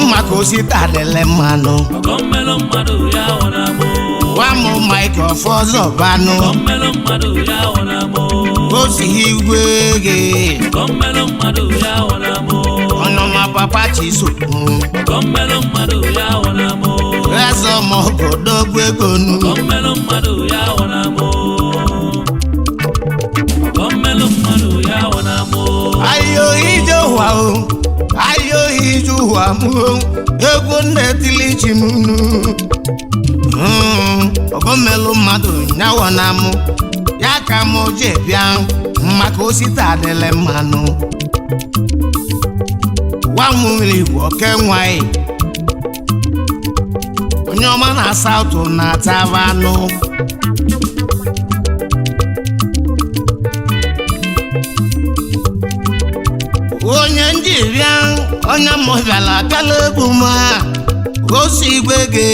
Maka osita adịle mmanụ. Ọgọ mmelụ mmadụ ya wụ na mụ. Nwa m Mike Ọfọzọbanụ. Ọgọ mmelụ mmadụ ya wụ na mụ. Osi igwe gị. Ọgọ mmelụ mmadụ ya wụ na mụ. Ọnụma papa Chiso. Ọgọ mmelụ mmadụ ya wụ na mụ. Eze ọmọgodogwu egonu. Ọgọ mmelụ mmadụ ya wụ na mụ. Ọgọ mmelụ mmadụ ya wụ na mụ. Ayo ije ụwa o, ayo ije ụwa m o, egwu nne tili chi m nu. Ọgọmmelụ mmadụ nyawo na mụ, ya ka mụ ji bịa maka osita adịle mmanụ. Nwa m nwere igwe oke nwanyị, onye ọma na saụtụ na-ataba anụ. Onye ndị bịa, onye mụ bịara abịala egwu m a, osi igwe gị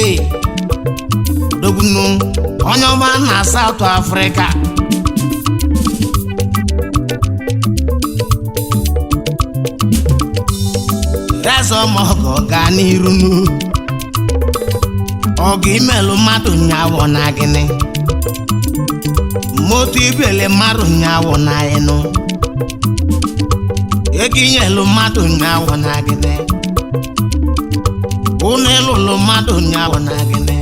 dogbunu, onye ọma na South Africa. Eze ọmọgọ gaa n'iru nu, ọgụ imelụ mmadụ nyawọ na gịnị, moto ibele mmadụ nyawọ na ịnụ, ego inyelu mmadụ nyawọ na gịnị, ụnụ ịlụlụ mmadụ nyawọ na gịnị.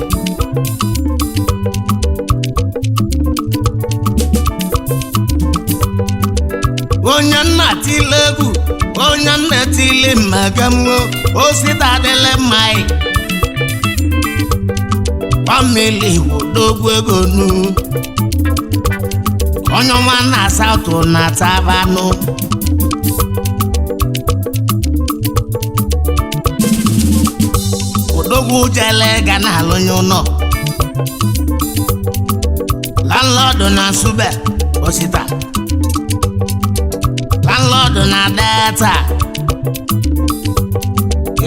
Onye nna tile egwu, onye nna tile mmagamwo, osita adịle mma. Famili wodogwu ego nu, onye ọma na saụtụ na tabanụ. Odogwu jele ga na alụnye ụlọ, landlọdụ na Nsube osita, landlọdụ na Delta,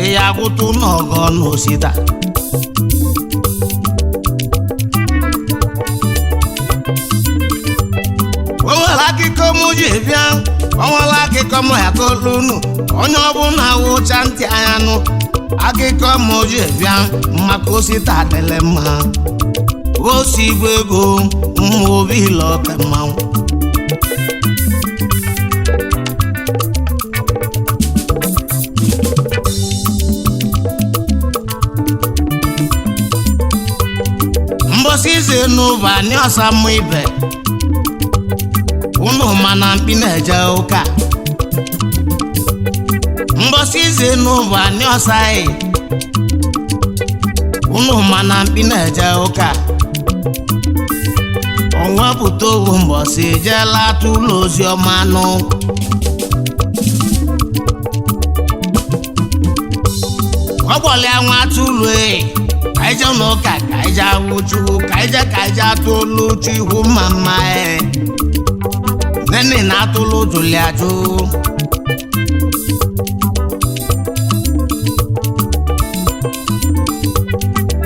ịya gwụtụ n'ọgọ n'osita. O nwere akụkọ m ji bịa, o nwere akụkọ m akọlụ unu, onye ọbụla wụcha ntị anya nụ akụkọ m ji bịa maka osita adịle mma. Osi igwe ego mma obi lọka mmanwụ. Mbọsị ize n'ụba ní ọsa mụ ibe unu ma na mkpi na-eje ụka. Mbọsị ize n'ụba ní ọsa ị unu ma na mkpi na-eje ụka. Onwe pụta owu mbọsị jeela atụ ụlọ ozi ọma nụ. Ọgbọlịa nwa atụlụ e, ka ije n'ụka, ka ije awụ chukwu, ka ije ka ije atụ olu chukwu mma mma e. Nene na atụlụ jụlị ajụ.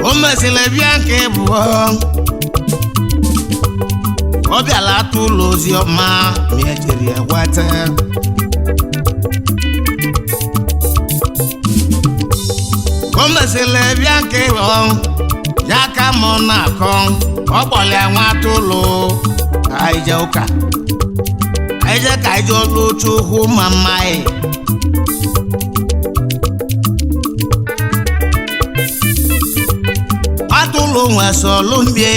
O mesịrị bịa nke bụọ, ọ bịala atụ ụlọ ozi ọma ma ejiri ekweta. O mesịrị bịa nke ọ ya ka mụ na-akọ, ọ kpọlịa nwa atụlụ ka anyị jee ụka, ka anyị jee ka anyị jee olu chukwu ma mma ị. Atụlụ nwesọlụ mbie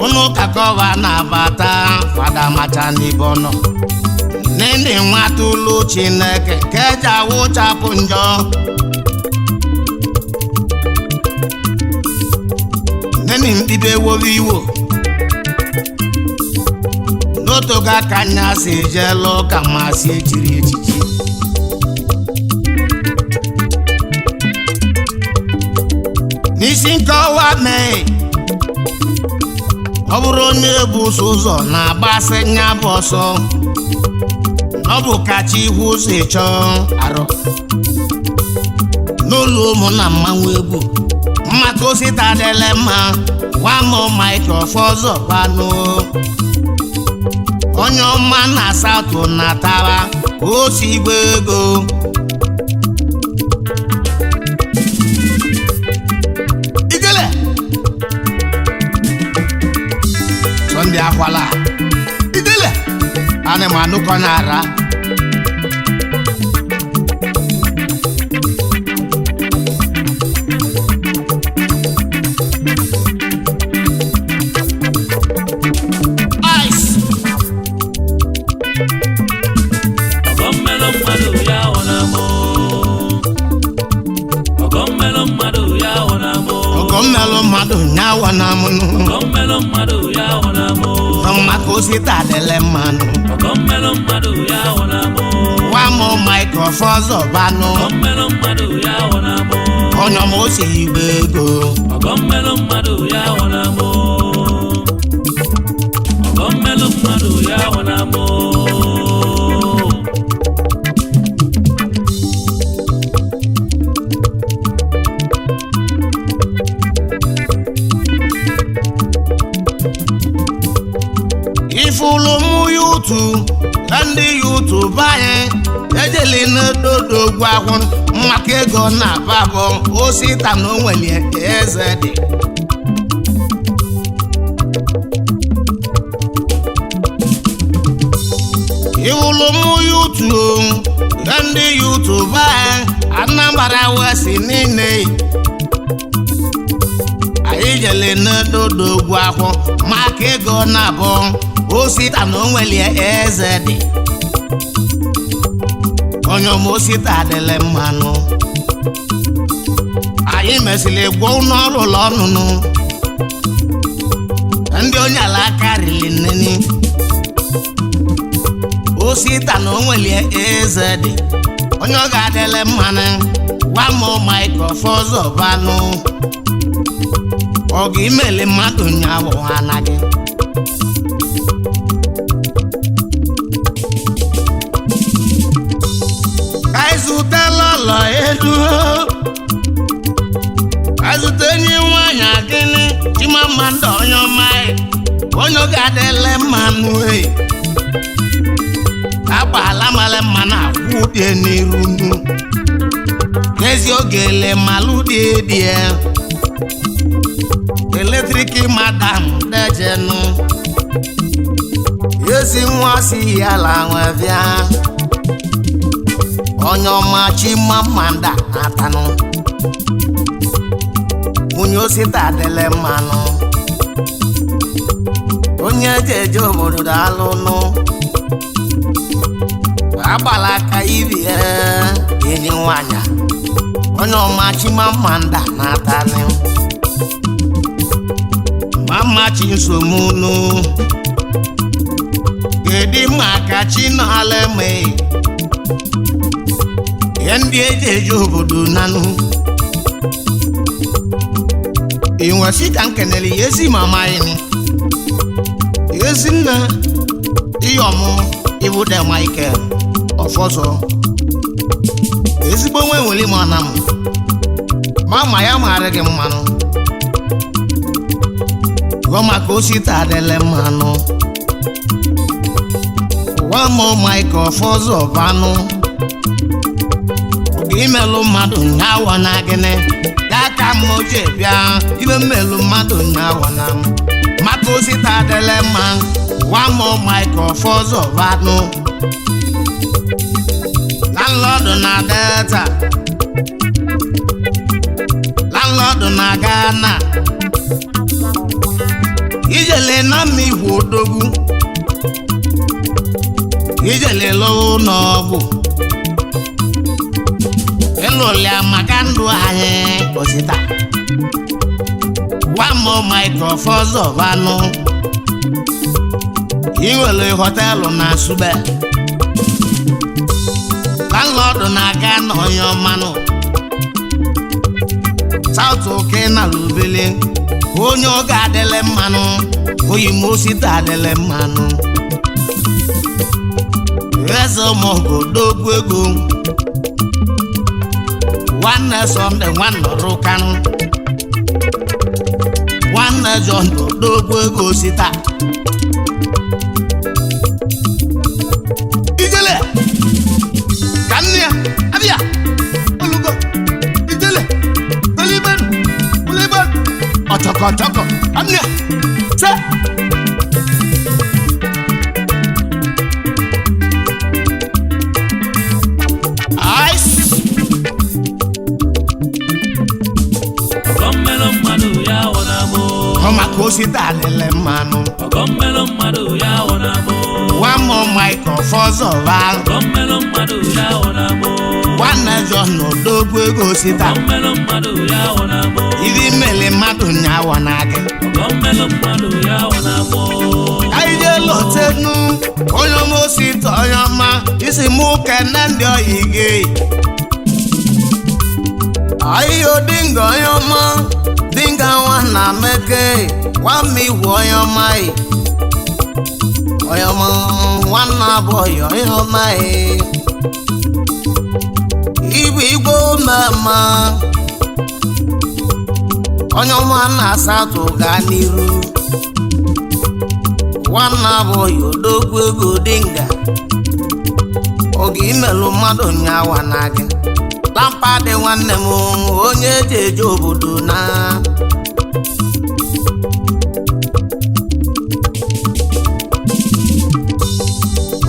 ụnụ kakọva na-abata fada macha n'ibe ọnọ nene nwa atụlụ Chineke ka eji awụchapụ njọ. Nene mkpibe wowe iwo n'otu ga ka anya si jeelu ụka ma si echiri echichi. N'isi nkọwa mee, ọ bụrụ onye bụ ụzọ ụzọ na-agbasị nya bụ ọsọ, ọ bụ kacha ihu ụzọ ịchọ arụ n'ụlọ ụmụ na mmanwụ egwu maka osita adịla mma. Nwa m Mike Ọfọzọbanụ, onye ọma na Satụ na tara osi igwe ego. Ana m anụkọ n'ara. Ice. Ọgọ mmelụ mmadụ ya ọ na-amụ. Ọgọ mmelụ mmadụ ya ọ na-amụ. Ọgọ mmelụ mmadụ nyawa na mụnụ. Ọgọ mmelụ mmadụ ya ọ na-amụ. Maka osita adịlị mmanụ. Ọgọ mmelụ mmadụ ya ọ na-amụ. Nwa m Mike ọfọzọ banụ. Ọgọ mmelụ mmadụ ya ọ na-amụ. Onye ọma ose igbe ego. Ọgọ mmelụ mmadụ ya ọ na-amụ. Ọgọ mmelụ mmadụ ya ọ na-amụ. Ifulu mụ yutu na ndị yutu banye ejeli n'ododo ogwu akwụ maka ego na ababọ osita na onwere eze dị. Iwulu mụ yutu na ndị yutu banye Anambra West niile anyị jele n'ododo ogwu akwụ maka ego na abọ osita na onwere eze dị. Onye ọma osita adịlị mmanụ. Anyị mesịrị gwuo n'ọrụ ụlọ ọnụnụ ndị onye ala aka riri nneni. Osita na onwere eze dị. Onye ọ ga-adịlị mmanụ gwa m Mike ọfọzọ banụ. Ọ ga-imeli mmadụ nyawụ ha anaghị. Ka anyị zutela ụlọ elu, ka anyị zute enyi nwaanyị agịnị Chimamanda onye ọma anyị, onye ọ ga-adịlị mmanụ e. Agbaala mara mma na akwụ dị n'iru nu. N'ezi oge ele malụ dị dị eletrik madam dejenu. Ezi nwa si ya la nwe bịa. Onye ọma Chimamanda atanụ. Nwunye osita adịlị mmanụ. Onye eji eje obodo daalụnụ. Agbala aka ibi ya enyi nwanyị. Onye ọma Chimamanda na-atanụ. Mama Chinsomunu. Kedu maka Chinaleme? Ihe ndị eji eje obodo nanụ. Inwesi ka nkenere ya ezi mama anyị. Ezi nne Iyom Ibude Michael Ọfọzọ. Ezigbo nwa enwere m anam. Mama ya mara gị mmanụ. Gụọ maka osita adịlị mmanụ. Gwa m Mike Ọfọzọ banụ. Imelụ mmadụ nyawa na gịnị ya ka m ji bịa ibe mmelụ mmadụ nyawa na m maka osita adịlị mma. Gwa m Mike Ọfọzọ banụ. Landlord na Delta, landlord na Ghana, ijele na mma igwe odogwu, ijele lụọ ụlọọgwụ ịlụlịa maka ndụ anyị osita. Gwa m Mike Ọfọzọ banụ. Inwere họtelụ na Sube. Landlord na Ghana onye ọmanụ. South oke na lubele onye ọ ga-adịlị mmanụ. Oyi m osita adịlị mmanụ. Eze ụmụogodogwu ego. Nwanne Sọnde nwanne Rụkanụ. Nwanne John odogwu ego osita. Ijele ka nne ya abịa olugo ijele tolibenu olibenu ọchọkọchọkọ ka nne ya se. Ice. Ọgọ mmelụ mmadụ ya wụ na mụ. Ọ maka osita alele mmanụ. Ọgọ mmelụ mmadụ ya wụ na mụ. One more mic of ọzọba. Ọgọ mmelụ mmadụ ya wụ na mụ. Nwanne John n'odogwu ego osita. Ọgọ mmelụ mmadụ ya wụ na mụ. Ibi mmele mmadụ nyawa na gị. Ọgọ mmelụ mmadụ ya wụ na mụ. Anyị jee lotenu onye ọma osita onye ọma isi mụ kene ndị oyi gị. Ayo dinga onye ọma dinga nwa na meke nwa igwe onye ọma ị. Onye ọma nwanne abụọ ya onye ọma ị. Igwe igwe mama onye ọma na-asatụ gaa n'iru. Nwanne abụọ ya odogwu ego dinga oge imelụ mmadụ nyawa na gị. Lampadị nwanne m onye eji eje obodo na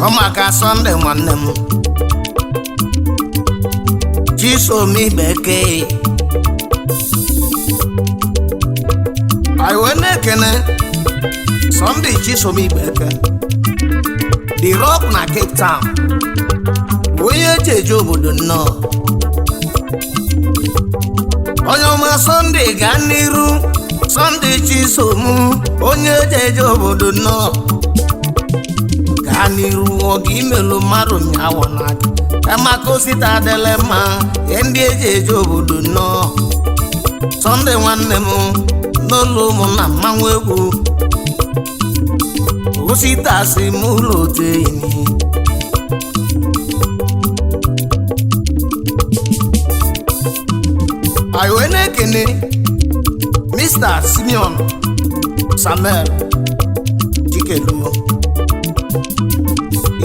ọ maka Sọnde nwanne m Chisom Ibeke. Anyị wee na-ekene Sọnde Chisom Ibeke, The Rock na Cape Town, onye eji eje obodo nnọọ. Onye ọma Sọnde gaa n'iru. Sọnde Chisom onye eji eje obodo nnọọ gaa n'iru. Ọga imelụ mmadụ nyawo na gị emaka osita adịla mma ihe ndị eji eje obodo nnọọ. Sọnde nwanne m n'ụlọ ụmụnna mmanwụ egwu osita si m ụlọ oteini. Anyị wee na-ekene Mr. Simeon Samuel Chikeluo,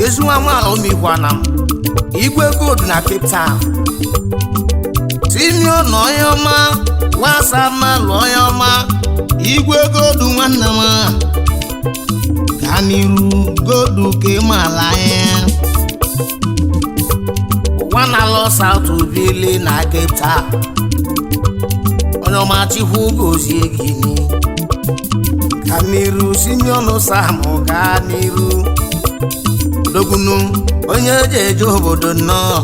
ezinwa nwaala omikwana m igwe gold na Cape Town. Simeon onye ọma nwa Samuel onye ọma igwe gold nwanne m gaa n'iru gold ka ịmala ya ụwa na lọ South Obili na Cape Town. Onye ọma Chukwu gozie gị gaa n'iru. Simeon Sam gaa n'iru dogunu onye eji eje obodo nnọọ.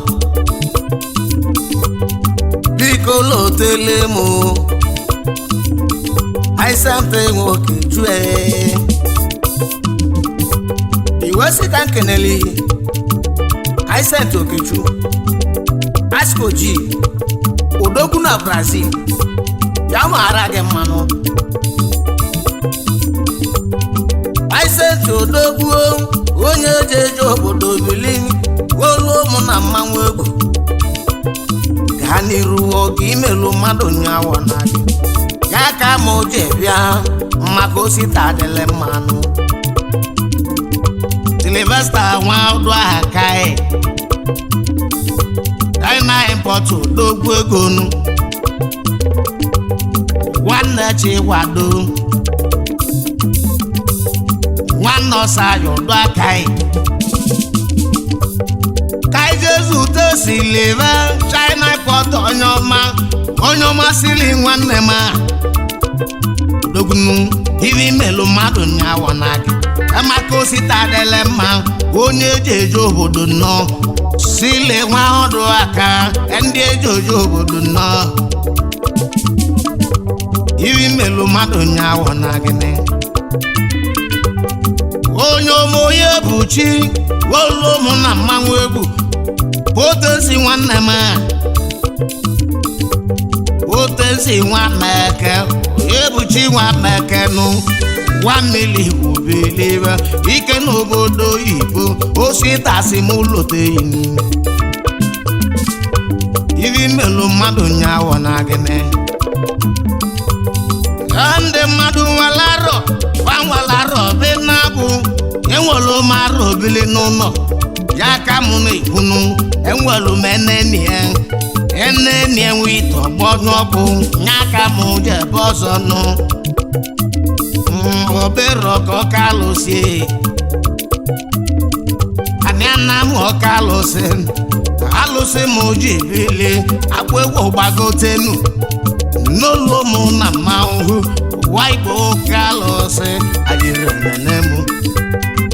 Biko lotele m aisante nwoke jue iwe si ka nkenele Aisent Okechu Asko G odogwu na Brazil ya mara gị mmanụ. Aisent odogwu onye eji eje obodo bili olu ụmụ na mmanwụ egwu gaa n'iru. Oge imelụ mmadụ nyawo na gị ya ka ma o ji bịa maka osita adịla mmanụ. Sylvester nwa ọdụ aha kai China import odogwu ego nu nwanne Chikwado nwanne ọsaya ọdụ akai kai Jesu tesilive China import onye ọma onye ọma sili nwanne m dogunu ibi melụ mmadụ nyawo na gị emaka osita adịla mma onye eji eje obodo nnọọ sile nwa ọdụ aka ndị eji eje obodo nnọọ ibi melụ mmadụ nyawo na gịnị. Onye ome onye bụ chi olu ụmụ na mmanwụ egwu potensi nwanne m potensi nwa meke onye bụ chi nwa meke nụ nwa mmiri kwubelibe ike n'obodo oyibo ositasi m loteini ibi melụ mmadụ nyawo na gịnị. Ndị mmadụ nwelarọ gbanwelarọ bi na-abụ enwere m arụ obili n'ụlọ ya ka mụ na-ekwunu enwere m enenie enenie nwe ite ọgbọnyụ ọkụ ya ka mụ jebe ọzọ nụ obere ọka ọka alụsị anị ana m ọka alụsị Alụsị m ji bili akpụ egwu gbagotenu n'olu mụ na mmanwụ ụwa Igbo oke alụsị ajiri nene m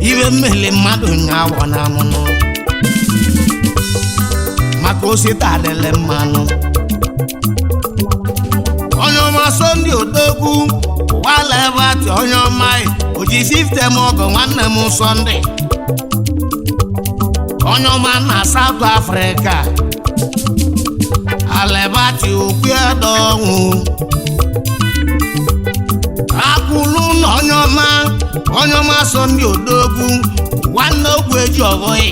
iwe mmeli mmadụ nyawọ na mụnụ maka osita adịlị mmanụ. Onye ọma Sunday Odogwu ụwala ebe atị onye ọma oji 50 m ọgọ nwanne m Sunday onye ọma na South Africa alebati okwu akwụlụ na onye ọma Sunday Odogwu nwanne ogwu eji ọbụghị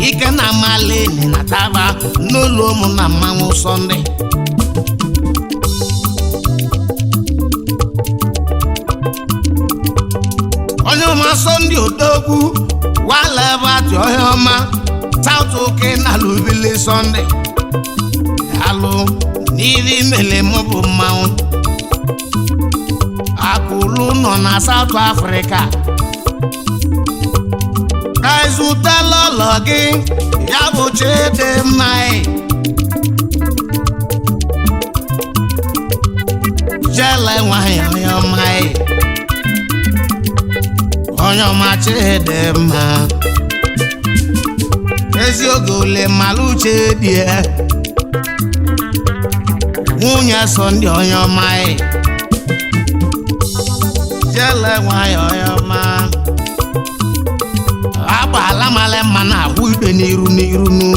ike na amaleni na taba n'ụlọ ụmụ na mmanwụ Sunday. Onye ọma Sunday Odogwu walebati onye ọma South oke na lubili Sunday alụ n'iri mele mụ bụ mmanwụ akụlụ nọ na South Africa ka ịzụtala ụlọ gị ya bụ Chidimma jele nwanyị onye ọma onye ọma Chidimma ezi oge ole mara uche dị ya nwunye Sunday onye ọma jele nwanyị onye ọma agbaala mala mma na ahụ ikpe n'iru n'iru nu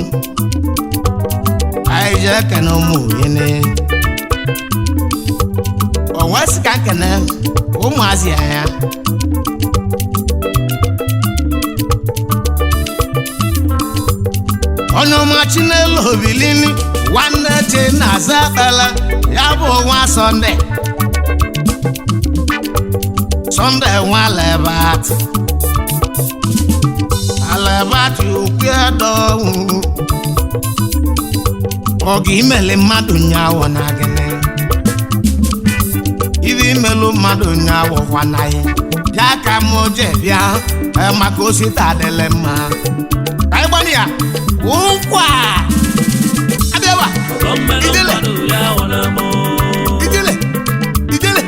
anyị jee kene ụmụ yene onwe sị ka kene ụmụazị anya onye ọma Chinelo Obilini nwanne chi na-aza ekpele ya bụ nwa Sunday Sunday nwa Alebati Alebati okwu edonwu ọga imele mmadụ nyawọ na gịnị ibe imelụ mmadụ nyawọ kwanaghị ya ka m je bịa maka osita adịlị mma ka anyị gbanị ya ụkwa abịawa Idele. Idele. Idele.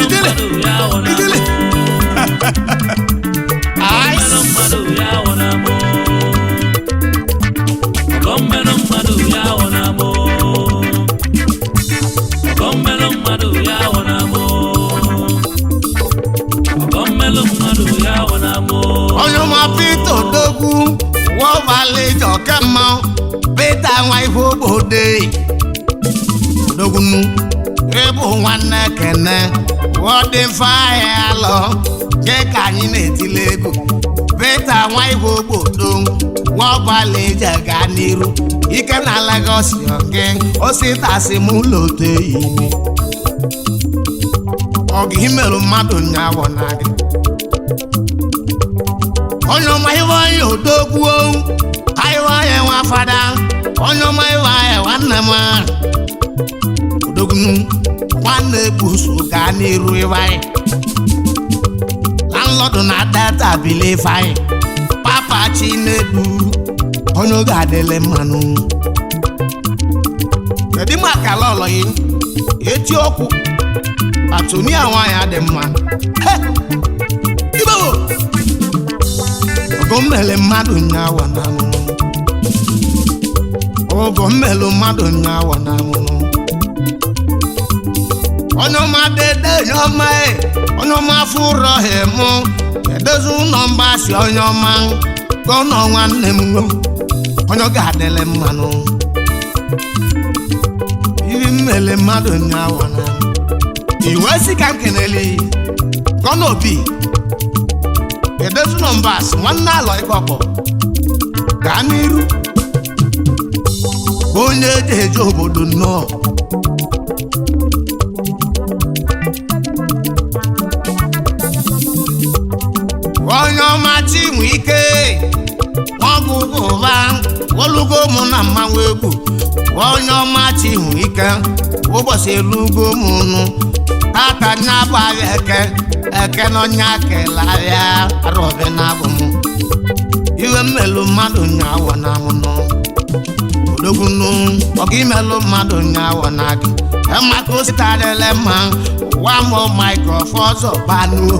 Idele. Idele. Ice. Onye ọma Peter Odogwu wọbalị jọka mmanwụ Peter nwa ife ogbode Odogwu ịbụ nwanne kene wọdị mfe ahịa alọ nke ka anyị na-etile egwu Peter nwa ife ogbodo wọbalị je gaa n'iru ike na Lagos oke ositasi m lote imi ọgụ imerụ mmadụ nyawọ na gị. Onye ọma iwe onye odogwu iwe onye nwa fada onye ọma iwe onye nwanne m odogwu nwanne buso gaa n'iru iwe anyị landlord na Delta bili ife anyị papa Chinedu onye oge adịlị mmanụ. Kedu maka lọlọ yi eti okwu atonia nwaanyị adị mma ibewo ogo mmele mmadụ nyawa na mụ ogo mmele mmadụ nyawa na mụ onye ọma dede onye ọma onye ọma fụrọ mụ edozi ụlọ mgbasi onye ọma gọnọ nwanne m onye ọ ga-adịlị mmanụ iri mmele mmadụ nyawa na iwe si ka m kenele gọnọ obi edozi ụlọ mgbasi nwanne alọ ịkọkọ gaa n'iru onye eji eje obodo nnọọ. Onye ọma Chinwe ike ọgwụgwụ ụba olugo mụ na mmanwụ egwu onye ọma Chinwe ike ụbọchị elugo m nụ tata nya bụ ahịa eke eke n'ọnya kelarịa arọbe na abụ m iwe mmelu mmadụ nya awọ na mụ nọ. Odogwunu ọga imelụ mmadụ nyaawọ na gị maka osita adịla mma ụwa mụ Mike Ọfọzọbanụ.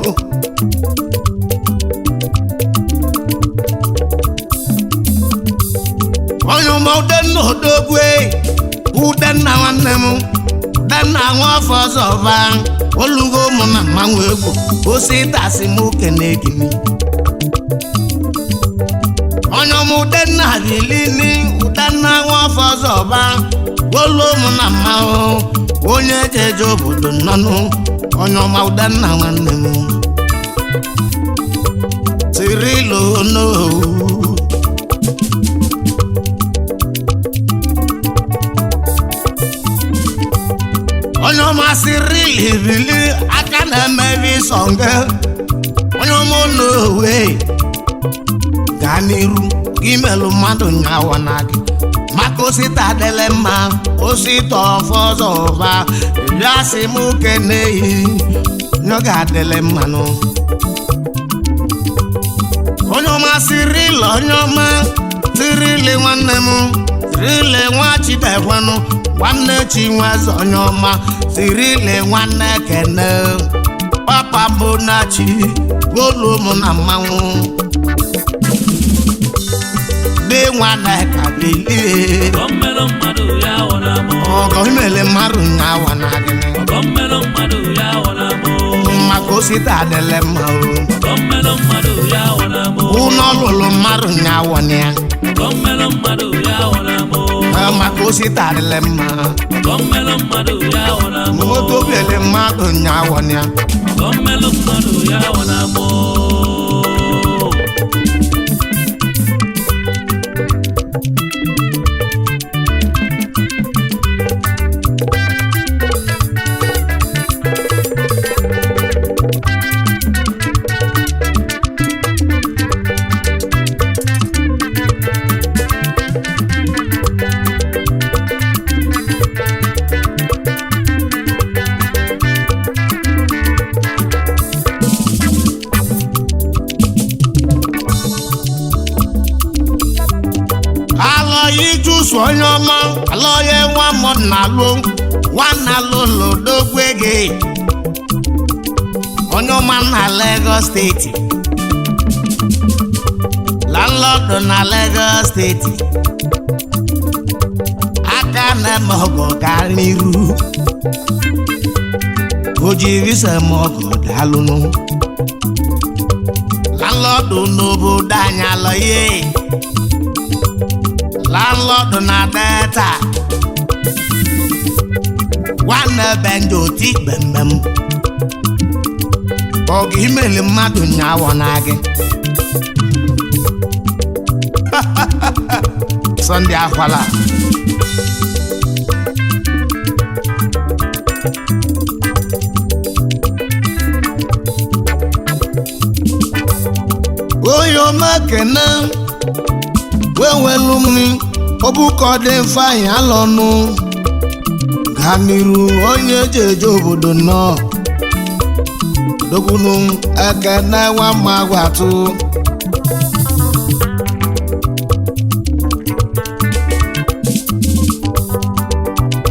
Onye ụmụ Udenna odogwu, Udenna nwanne m, Udenna nwa Ọfọzọba olugo mụ na mmanwụ egwu osita si m kene gị. Onye ọma Udenna bilini, Udenna nwa Ọfọzọba olu mụ na mmanwụ onye jeje obodo nnọnụ. Onye ọma Udenna nwanne m Cirilo n'owu. Onye ọma Cyril bili aka na-emebi sọnge. Onye ọma n'owe gaa n'iru gị melụ mmadụ nyawa na gị maka osita adịla mma osita Ọfọzọba bịa sị m keneyi n'oge adịla mmanụ. Onye ọma Cyril, onye ọma Cyril nwanne m, Cyril nwa Chidekwenụ nwanne Chinweze. Onye ọma Cyril nwanne Kene papa Munachi olu mụ na mmanwụ dị nwanne ka bilie. Ọgọ mmelụ mmadụ ya wọ na mụ. Ọgọ imele mmadụ nyawa na gịnị? Ọgọ mmelụ mmadụ ya wọ na mụ. Maka osita adịla mma o. Ọgọ mmelụ mmadụ ya wọ na mụ. Ụlọ lụlụ mmadụ nyawa na ya. Ọgọ mmelụ mmadụ ya wọ na mụ. Maka osita adịla mma. Ọgọ mmelụ mmadụ ya wọ na mụ. Moto bele mmadụ nyawa na ya. Ọgọ mmelụ mmadụ ya wọ na mụ. Alọghị jụsụ onye ọma alọghị nwa m na-alụ nwanna lụlụ dogwe gị onye ọma na Lagos steeti, landlord na Lagos steeti, aka na-eme ọgọ gaa n'iru o jiri sem ọgọ daalụnụ landlord n'obodo anyị alọghị landlord na Delta nwanne benjo oti gbemgbem ọgụ imeli mmadụ nyawọ na gị Sunday akwala. Onye ọma kene wewelu mmiri ọbụkọ dị mfe anyị alọnụ gaa n'iru onye eji eje obodo nnọọ dokwunu ekene nwa mma gwatụ.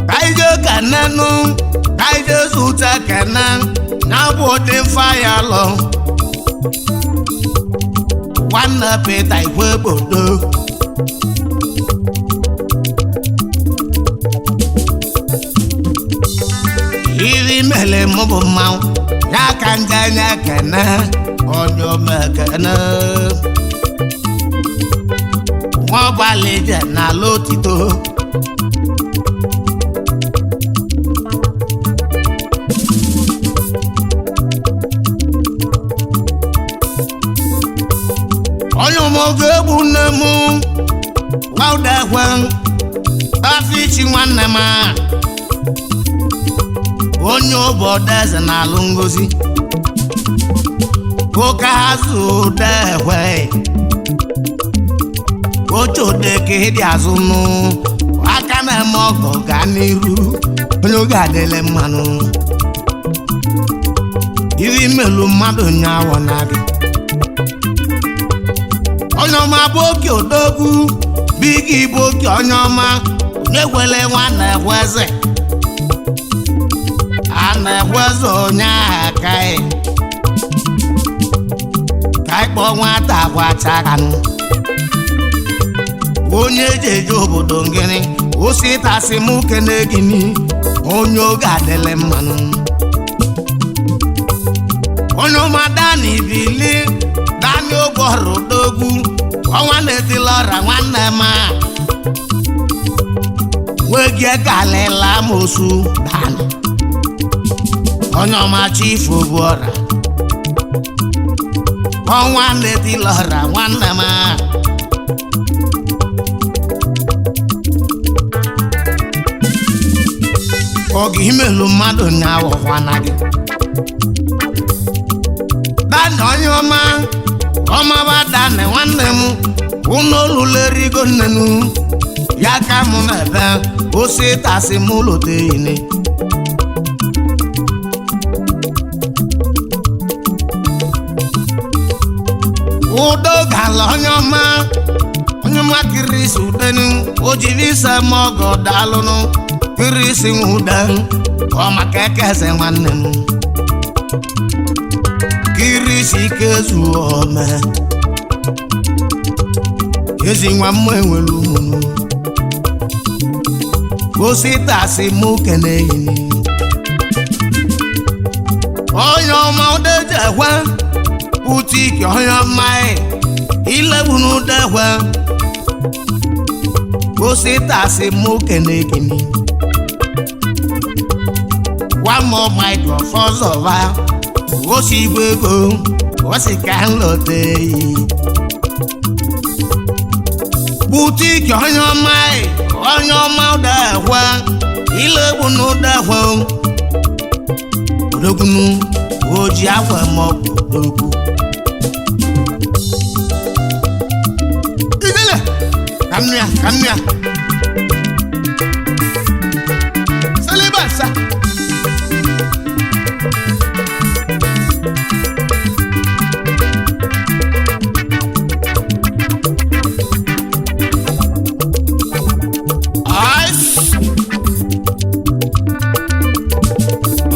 Kaije kenenu kaije zute kene na bụ dị mfe anyị alọ nwanne Pita Igwe gbodo. Iri mele mụ bụ mmanwụ ya ka nje nye kene onye omekene nwa ọgbalị je n'ala otito. Onye ụmụgo egbu nne m nwaudekwe tafichi nwanne m a onye obodo eze na-alụ ngozi oke azụ udekwe oche odeke ịdị azụ nụ aka na-eme ọgọ gaa n'iru onye oge adịle mmanụ iri melu mmadụ nyawọ na gị. Onye ọma bụ oke odogwu Bigi Igbo oke onye ọma onye gwele nwa na-ekwe eze a na-ekwe eze onye agha ka ka ịkpọ nwata gwachakanụ onye eji eje obodo ngịnị ositasị m kene gịnị onye oge adịlị mmanụ onye ọma Dani bili Dani ogborụ dogwu ọnwa na-etili ọra nwanne m a nwegie kalịla amosu Dani onye ọma chifu bụ ọra ọnwa na-etili ọra nwanne m a. Oge imelu mmadụ nya-awọkwana gị Dani onye ọma ọmaba Dani nwanne m ụnụ olulerigo nnenu ya ka mụ na-ebe osi tasị m lote ine. Udo gala onye ọma onye ọma kirisi udenu o jiri ise m ọgọ daalụnụ kirisi nwude ọ maka ekeze nwanne m kirisi ike zuo ome ezi nwa mmụọ enwere ụmụnụ ositasi mụ kene yini onye ọma udejekwe butiki onye ọma ilegbunu udekwe ositasi mụ kene gini one more microphone zọva osi igwe ego osi ka nlote yi butiki onye ọma onye ọma udekwe ilegbunu udekwe odogbunu oji akwa maọbụ odogwu ijele ka nnu ya ka nnu ya selibasa. Ice.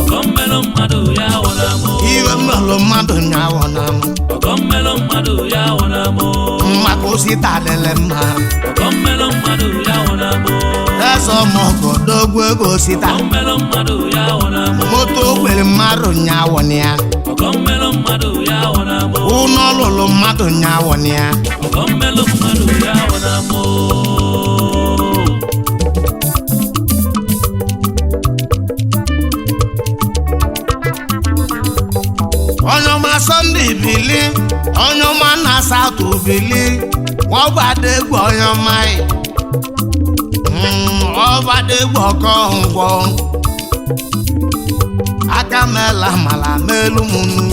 Ọgọ mmelụ mmadụ ya wọna mụ. Iwe mmelụ mmadụ nya-awọ na m. Ọgọ mmelụ mmadụ ya wọna mụ. Maka osita adịlị mma. Ọgọ mmelụ mmadụ ya wọna mụ. Eze ọmọgọ dogwu ego osita. Ọgọ mmelụ mmadụ ya wọna mụ. Moto kwere mmadụ nya-awọ na ya. Ọgọ mmelụ mmadụ ya wọna mụ. Ụnọ lụlụ mmadụ nya-awọ na ya. Ọgọ mmelụ mmadụ ya wọna mụ. Onye ọma Sunday bili onye ọma na South bili wọ́n gbàdé egwu onye ọma yìí. Ọ gbàdé egwu ọkọ ngwọ. Aka mela mala melu m nu.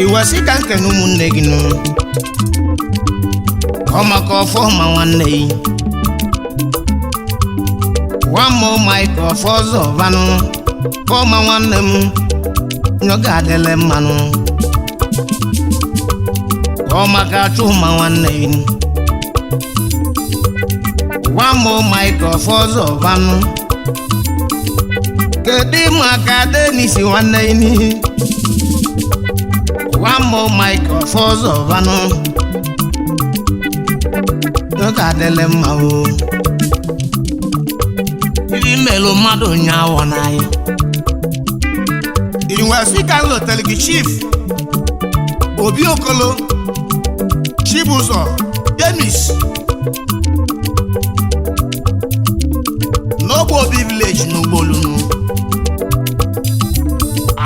Iwe sị ka nkene ụmụnne gị nụ ọ maka ọfọ ma nwanne yi nwamụ Mike ọfọ ọzọ vanụ ọma nwanne m nyọga adịlị mmanụ ọ maka chuma nwanne yi nwamụ Mike ọfọ ọzọ vanụ kedu maka Dennis nwanne yi n'ihi nwamụ Mike ọfọ ọzọ vanụ n'oge adịlị mma o iri melụ mmadụ nyaawọ n'anya Inwe sị ka m lotere gị Chief Obi Okolo Chibụzọ Demis n'ogbe Obi Village n'Ugbolunu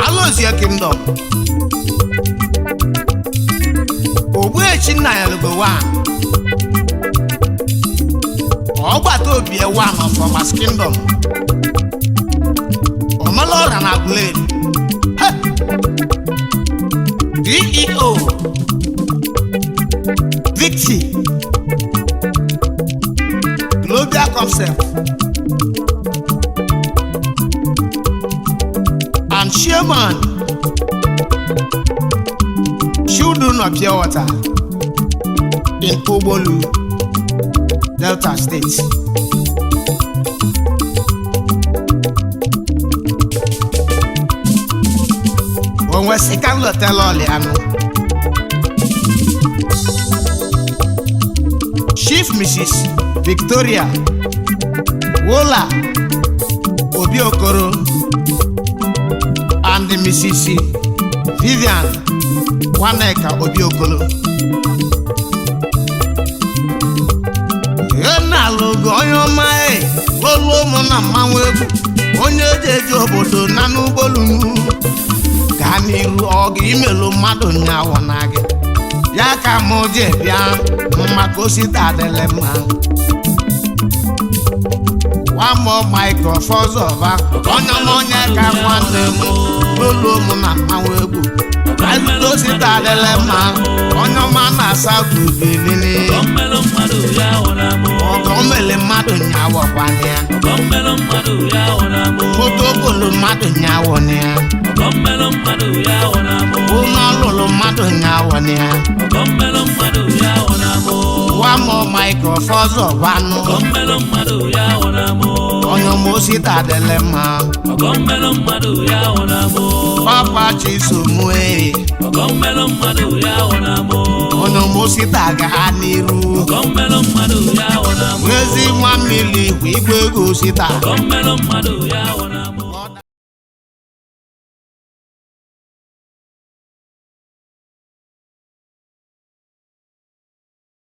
Alozie Kingdom Ogbuechi nna ya lugo 1 ọgbata obi one of Omas Kingdom Omelora na Blade DEO Victy Concept and chairman, Children of Pure Water in Ogbolu, Delta State. Onwe sị ka m lọtala ọlịanụ Chief Mrs. Victoria Wola Obi Okoro and Mrs. Vivian Nwaneka Obi Okoro. Enalụgo onye ọma e olu ụmụ na mmanwụ egwu onye eji eji obodo na n'ụgbọelu gaa n'iru ọgụ imelụ mmadụ nyawọ na gị ya ka mụ ji bịa maka osita adịlị mma. Nwamọ Michael Fọzọva, onye m onye ka nwanne m n'olu mụ na mmanwụ egwu osita adịlị mma, onye ọma na South Benin. Ọgọ mmelụ mmadụ ya ọ na-amụ. Ọgọ mele mmadụ nyawọkwana ya. Ọgọ mmelụ mmadụ ya ọ na-amụ. Moto golu mmadụ nyawọna ya. Ọgọ mmelụ mmadụ ya ọ na-amụ. Ụlọ lụrụ mmadụ nyawọna ya. Ọgọ mmelụ mmadụ ya ọ na-amụ. Nwamọ Michael Fọzọvanụ. Ọgọ mmelụ mmadụ ya ọ na-amụ. Onye ọma osita adịlị mma. Ọgọ mmelụ mmadụ ya ọ na-amụ. Papa Chisom ee. Ọgọ mmelụ mmadụ ya ọ na-amụ. Onye ọma osita gaa n'iru. Ọgọ mmelụ mmadụ ya ọ na-amụ. Ezi nwa mmiri igwe igwe ego osita. Ọgọ mmelụ mmadụ ya ọ